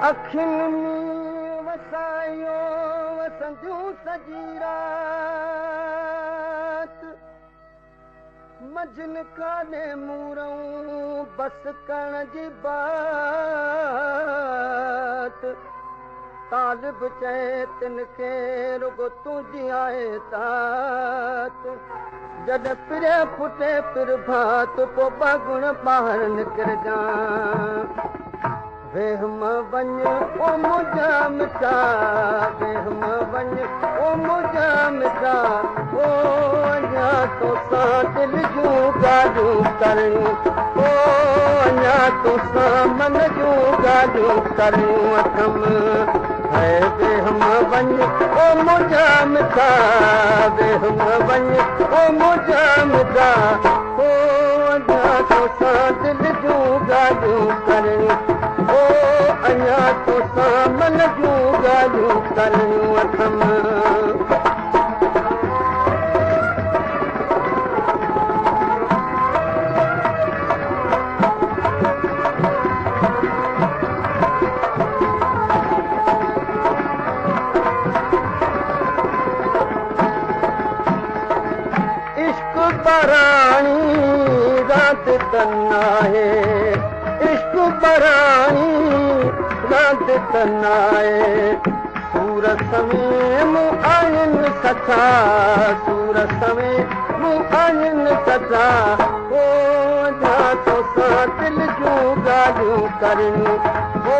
अखियुनि में वसायो वसंदियूं सॼी राति मंझनि कान्हे मूरऊं बस करण जी बात। तालिब चए तिन खे रुगो तुंहिंजी आहे तात। जॾहिं पिरे फुटे प्रभात पोइ ॿागुण ॿाहिरि निकिरजां। वेहम वञ ओ मुंहिंजा मिठा, वेहम वञ ओ मुंहिंजा मिठा, ओ अञा तोसां दिलि जूं ॻाल्हियूं करियूं, ओ अञा तोसां मन जूं ॻाल्हियूं करियूं अथमि। है वेहम वञ ओ मुंहिंजा मिठा, वेहम वञ ओ मुंहिंजा मिठा, ओ अञा तोसां दिलि जूं ॻाल्हियूं करियूं, ओ अञा तोसां मन जूं ॻाल्हियूं करियूं अथमि। इश्क बराणी रात त नाहे, इश्क बराणी रात त नाहे। सूर समे मूं आहिनि सचा, सूर समे मूं आहिनि सचा, ओ अञा तोसां दिलि जूं ॻाल्हियूं करियूं, ओ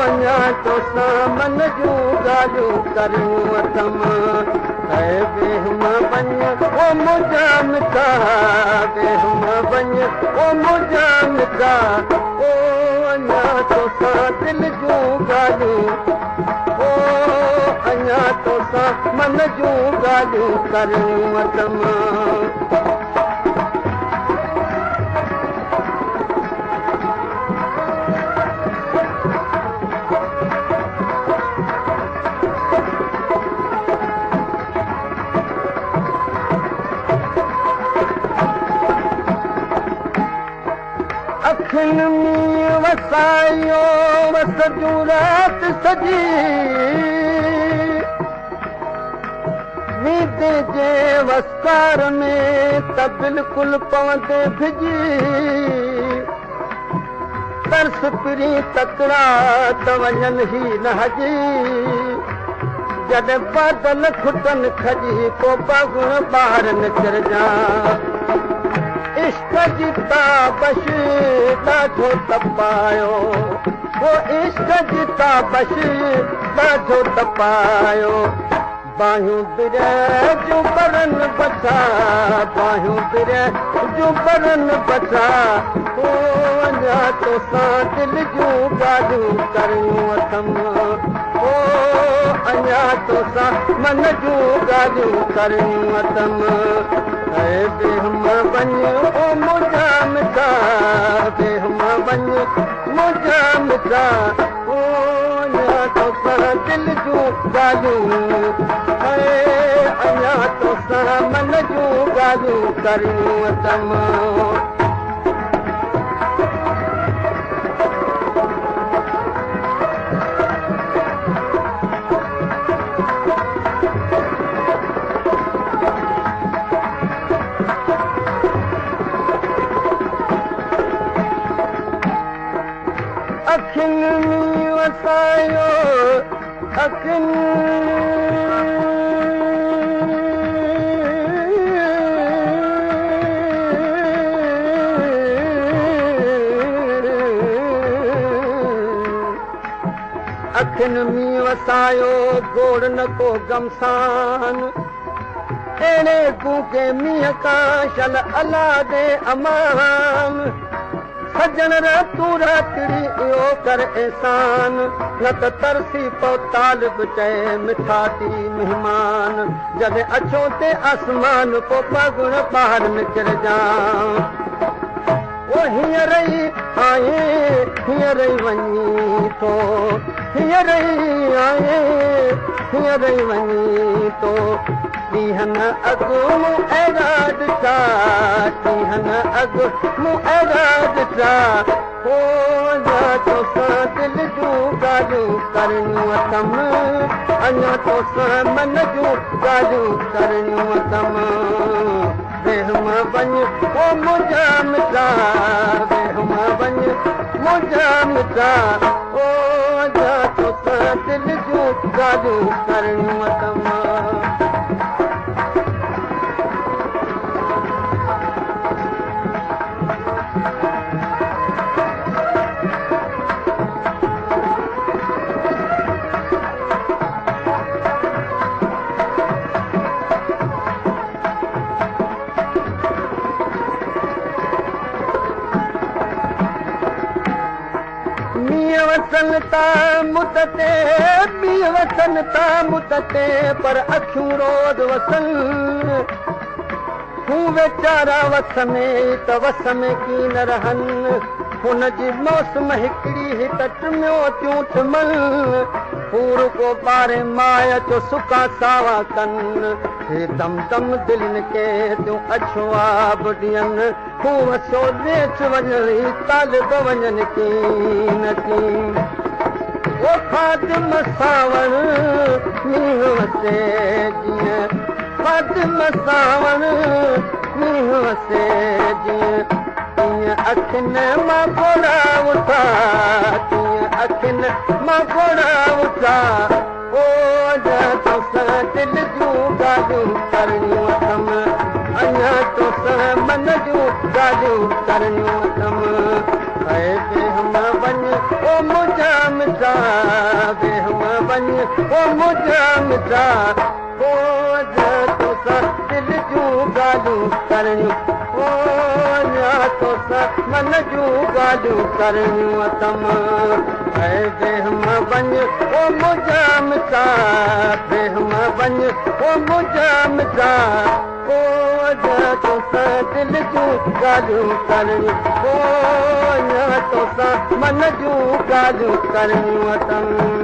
अञा तोसां मन जूं ॻाल्हियूं करियूं अथमि। है वेहम वञ ओ मुंहिंजा मिठा, वेहम वञ ओ मुंहिंजा मिठा, ओ अञा तोसां दिलि जूं ॻाल्हियूं, ओ अञा तोसां मन जूं ॻाल्हियूं करियूं अथमि। अखियुनि में वसायो वसजूं राति सॼी, नींद जे वस्कार में त बिल्कुलु पवंदे भिॼी। तरस पिरी तकड़ा त वञनि ही न हजी, जॾहिं बादल खुटनि खजी पोइ बागुण ॿाहिरि निकिरजां। इश्क जी ताबश ॾाढो तपायो, ओ इश्क जी ताबश ॾाढो तपायो। बाहियूं बिरे जूं बरनि बचा, बाहियूं बिरे जूं बरनि बचा, ओ अञा तोसां दिलि जूं ॻाल्हियूं करियूं अथमि, ओ अञा तोसां मन जूं ॻाल्हियूं करियूं अथमि। है वेहम वञ ओ मुंहिंजा मिठा, वेहम वञ मुंहिंजा मिठा, ओ अञा तोसां दिलि जूं ॻाल्हियूं, है अञा तोसां मन जूं ॻाल्हियूं करियूं अथमि। अखियुनि में वसायो अखियुनि में वसायो गोड़ न को गमसान। अहिड़े गूंगे मींहं खां शल अला दे अमान। सजण रातूं रातिड़ी इहो कर एहसान, न त तरसी पओ तालिब चए मिठा थी महिमान। जॾहिं अचो ते आसमान पोइ ॿागुण ॿाहिरि निकिरजां। ओ हींअर ई आहे हींअर ई वञी थो, हींअर ई आहे हींअर ई वञी थो। ॾींहं अॻु मूं अहिड़ा ॾिठा, ॾींहं अॻु मूं अहिड़ा ॾिठा, ओ अञा तोसां दिलि जूं ॻाल्हियूं اٿم، اڃا توسان من جون ڳالهيون ڪرڻيون اٿم. ويهم وڃ او منهنجا مٺا، ويهم وڃ منهنجا مٺا، او اڃا توسان دل جون ڳالهيون ڪرڻيون اٿم. مينهن وسن ٿا مت تي، مينهن وسن ٿا مت تي، پر اکيون روز وسن. هو ويچارا وس ۾ ته وس ۾ ڪين رهن. هن جي موسم هڪڙي هت ٽميو ٿيون ٽمن. هو رڳو ٻاري ماءِ جو سڪا ساوا ڪن. هي دم دم دلين کي ٿيون اڇو آب ڏين. هو وسو نيٺ وڃن، هي طالب وڃن ڪين ڪين. او خادم ساوڻ مينهن وسي جيئن، خادم ساوڻ مينهن وسي جيئن، تيئن اکين مان ڳوڙها اٿا، تيئن اکين مان ڳوڙها اٿا. او اڃا توسان دل جون ڳالهيون ڪرڻيون اٿم، اڃا توسان من جون ڳالهيون ڪرڻيون اٿم. اي ويهم وڃ او منهنجا مٺا، ويهم وڃ او منهنجا مٺا، او اڃا توسان دل جون ڳالهيون ڪرڻيون، او اڃا توسان من جون ڳالهيون ڪرڻيون اٿم. اي ويهم وڃ او منهنجا مٺا، ويهم وڃ او منهنجا مٺا، او اڃا توسان دل جون ڳالهيون ڪرڻيون، او اڃا توسان من جون ڳالهيون ڪرڻيون اٿم.